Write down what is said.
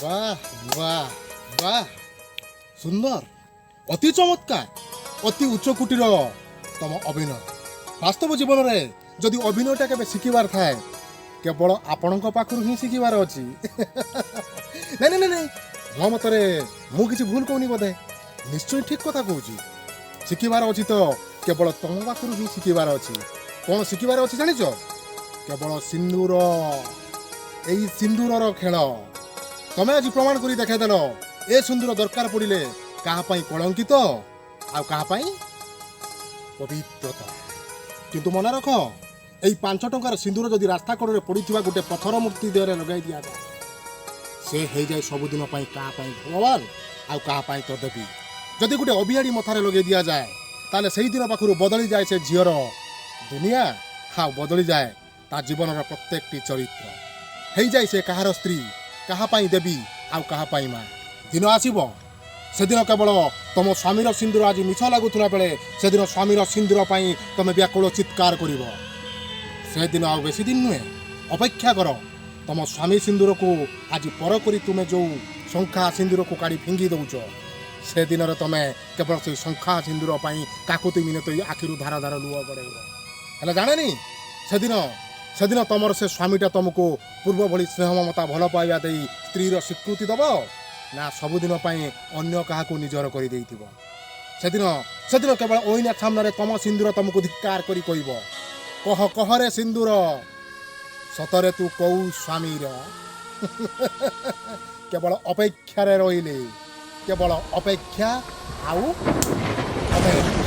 ବାহ ବାହ ବାହ, ସୁନ୍ଦର, ଅତି ଚମତ୍କାର, ଅତି ଉଚ୍ଚକୋଟୀର ତମ ଅଭିନୟ। ବାସ୍ତବ ଜୀବନରେ ଯଦି ଅଭିନୟଟା କେବେ ଶିଖିବାର ଥାଏ, କେବଳ ଆପଣଙ୍କ ପାଖରୁ ହିଁ ଶିଖିବାର ଅଛି। ନାଇଁ ନାଇଁ ନାଇଁ ନାଇଁ, ମୋ ମତରେ ମୁଁ କିଛି ଭୁଲ କହୁନି ବୋଧେ। ନିଶ୍ଚୟ ଠିକ କଥା କହୁଛି। ଶିଖିବାର ଅଛି ତ କେବଳ ତମ ପାଖରୁ ହିଁ ଶିଖିବାର ଅଛି। କ'ଣ ଶିଖିବାର ଅଛି ଜାଣିଛ? କେବଳ ସିନ୍ଦୁର, ଏଇ ସିନ୍ଦୁରର ଖେଳ। ତମେ ଆଜି ପ୍ରମାଣ କରି ଦେଖାଇଦେଲ, ଏ ସିନ୍ଦୁର ଦରକାର ପଡ଼ିଲେ କାହା ପାଇଁ କଳଙ୍କିତ ଆଉ କାହା ପାଇଁ ପବିତ୍ରତା। କିନ୍ତୁ ମନେ ରଖ, ଏଇ 5 ଟଙ୍କାର ସିନ୍ଦୁର ଯଦି ରାସ୍ତା କଡ଼ରେ ପଡ଼ିଥିବା ଗୋଟେ ପଥର ମୂର୍ତ୍ତି ଦେହରେ ଲଗାଇ ଦିଆଯାଏ, ସେ ହେଇଯାଏ ସବୁଦିନ ପାଇଁ କାହା ପାଇଁ ଭଗବାନ ଆଉ କାହା ପାଇଁ ତ ଦେବୀ। ଯଦି ଗୋଟେ ଅବିହାରୀ ମଥାରେ ଲଗାଇ ଦିଆଯାଏ, ତାହେଲେ ସେଇଦିନ ପାଖରୁ ବଦଳିଯାଏ ସେ ଝିଅର ଦୁନିଆ ଆଉ ବଦଳିଯାଏ ତା ଜୀବନର ପ୍ରତ୍ୟେକଟି ଚରିତ୍ର। ହେଇଯାଏ ସେ କାହାର ସ୍ତ୍ରୀ, କାହା ପାଇଁ ଦେବୀ ଆଉ କାହା ପାଇଁ ମା। ଦିନ ଆସିବ, ସେଦିନ କେବଳ ତମ ସ୍ୱାମୀର ସିନ୍ଦୁର ଆଜି ମିଛ ଲାଗୁଥିଲା ବେଳେ ସେଦିନ ସ୍ୱାମୀର ସିନ୍ଦୁର ପାଇଁ ତମେ ବ୍ୟାକୁଳ ଚିତ୍କାର କରିବ। ସେଦିନ ଆଉ ବେଶୀ ଦିନ ନୁହେଁ, ଅପେକ୍ଷା କର। ତମ ସ୍ୱାମୀ ସିନ୍ଦୁରକୁ ଆଜି ପର କରି ତୁମେ ଯେଉଁ ଶଙ୍ଖା ସିନ୍ଦୁରକୁ କାଢ଼ି ଫିଙ୍ଗି ଦେଉଛ, ସେଦିନରେ ତମେ କେବଳ ସେଇ ଶଙ୍ଖା ସିନ୍ଦୁର ପାଇଁ କାକୁତି ମିନତି ଆଖିରୁ ଧାର ଧାର ଲୁହ ଗଡ଼େଇବ। ହେଲେ ଜାଣେନି, ସେଦିନ ତମର ସେ ସ୍ୱାମୀଟା ତମକୁ ପୂର୍ବ ଭଳି ସ୍ନେହ, ମମତା, ଭଲ ପାଇବା ଦେଇ ସ୍ତ୍ରୀର ସ୍ୱୀକୃତି ଦେବ ନା ସବୁଦିନ ପାଇଁ ଅନ୍ୟ କାହାକୁ ନିଜର କରିଦେଇଥିବ। ସେଦିନ କେବଳ ଅଇନା ସାମ୍ନାରେ ତମ ସିନ୍ଦୁର ତମକୁ ଧିକ୍କାର କରି କହିବ, "କହ, କହରେ ସିନ୍ଦୁର, ସତରେ ତୁ କୋଉ ସ୍ୱାମୀର?" କେବଳ ଅପେକ୍ଷାରେ ରହିଲି, କେବଳ ଅପେକ୍ଷା ଆଉ ଅପେକ୍ଷା।